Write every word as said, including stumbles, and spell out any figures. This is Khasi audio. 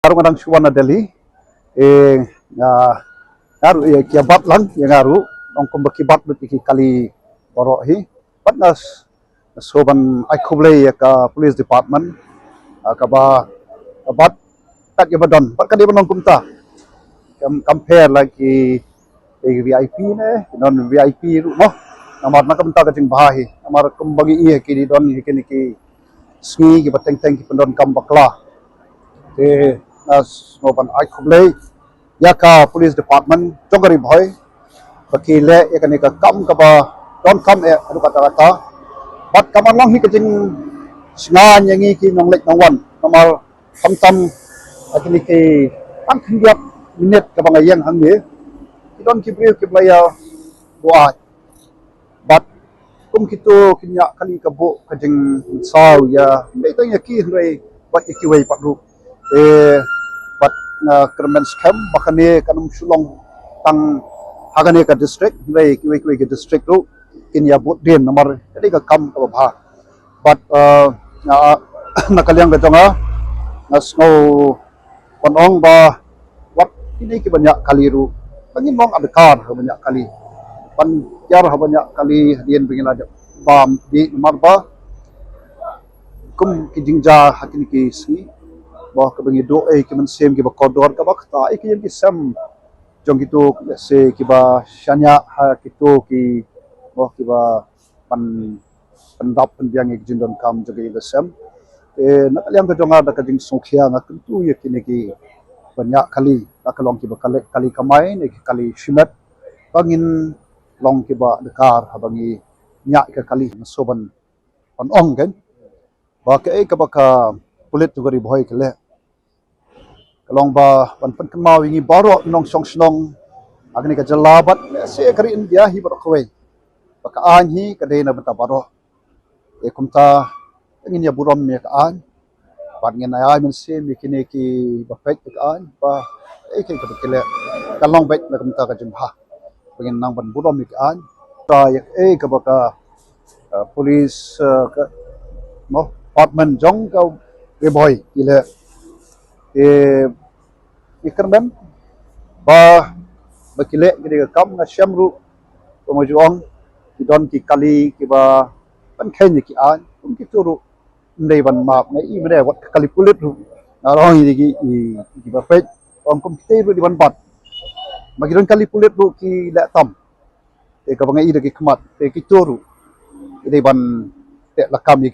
Nga ruh nga dang shu wan na Delhi. Eh, nga, nga ruh ïa ki ïa bat lang ïa nga ruh. Ong kumba ki bat lut ïa ki kali baroh hi. Bad nga s-, nga shu ban ai khublei ïa ka police department. Ah, kaba, ka bat kat ïa ba don. Bad ka dei ban long kumta. Kam, compare la ki, ki V I P ne, ki non V I P ruh noh. Namar na ka bynta ka jingbha hi. Namar kumba ngi ïa ki dei don hi kine ki sngi kiba teng teng ki pyndonkam bakla. Te nga sngewbha ban ai khublei ïa ka police department jong ka Ri Bhoi ba ki leh ïa kane ka kam kaba donkam eh haduh katta katta. Bad ka man long hi ka jingsngewsih ïa ngi ki nongleit nongwan. Namar khamtam ha kine ki tang khyndiat minit kaba nga ïeng hangne, ki don ki briew kiba la ïa buaid. Bad kum kito ki ñiah kali ka buh ka jingsaw ïa, ym dei tang ïa ki hynrei bad ïa kiwei pat ruh. Eh, bad nga kyrmen skhem ba kane kan ym shu long tang ha kane ka district hynrei kiwei kiwei ki district ruh kin ïa bud dien namar ka dei ka kam kaba bha. Bad, eh, nga, na ka liang ka jong nga, nga sngew ban ong ba wat kine kiba ñiah kali ruh ba ngin long adkar haba ñiah kali. Ban kiar haba ñiah kali hadien ba ngin la dep bam dih namar ba kum ki jingjia ha kine ki sngi ba kaba ngi duh ei ki mynsiem kiba kordor kaba kata ei ki ïeng ki sem jong kito, lehse kiba shaniah ha kito ki, ba kiba pan pyndap pynbiang ïa ki jingdonkam jong ki ïing ki sem. Te na ka liang ka jong nga da ka jingsngewkhia nga kyntu ïa kine kiba ñiah kali, la ka long kiba kali, kali kamai ne ki kali shimet, ba ngin long kiba adkar haba ngi ñiah ïa ka kali. Nga sngewbha ban ong kein ba kaei kaba ka pulit jong ka Ri Bhoi ka leh ka long ba ban pynkynmaw ïa ngi baroh nongshong shnong ha kane ka jylla bad lehse ka ri India hi baroh kawei ba ka aiñ hi ka dei na bynta baroh. Te kumta ngin ïa burom ïa ka aiñ bad ngin ai mynsiem ïa kine kiba peit ïa ka aiñ ba ei kaei kaba ki leh kan long beit na ka bynta ka jingbha. Ba ngin nang ban burom ïa ka aiñ. Ta ïa kaei kaba ka, eh, police, eh, ka, mo, department jong ka Ri Bhoi ki leh. Te ngi kyrmen ba, ba ki leh kine ki kam, nga shem ruh ba ma ju ong ki don ki kali kiba pynkheiñ ïa ki aiñ, kum kito ruh ym dei ban map. Nga i mynne wat ka kali pulit ruh nga ong ïa ki, i, kiba peit, ong kum kito ruh dei ban bat. Ma ki don kali pulit ruh ki leh tam. Te kaba nga i da ki khmat te kito ruh ki dei ban teh lakam ïa ki.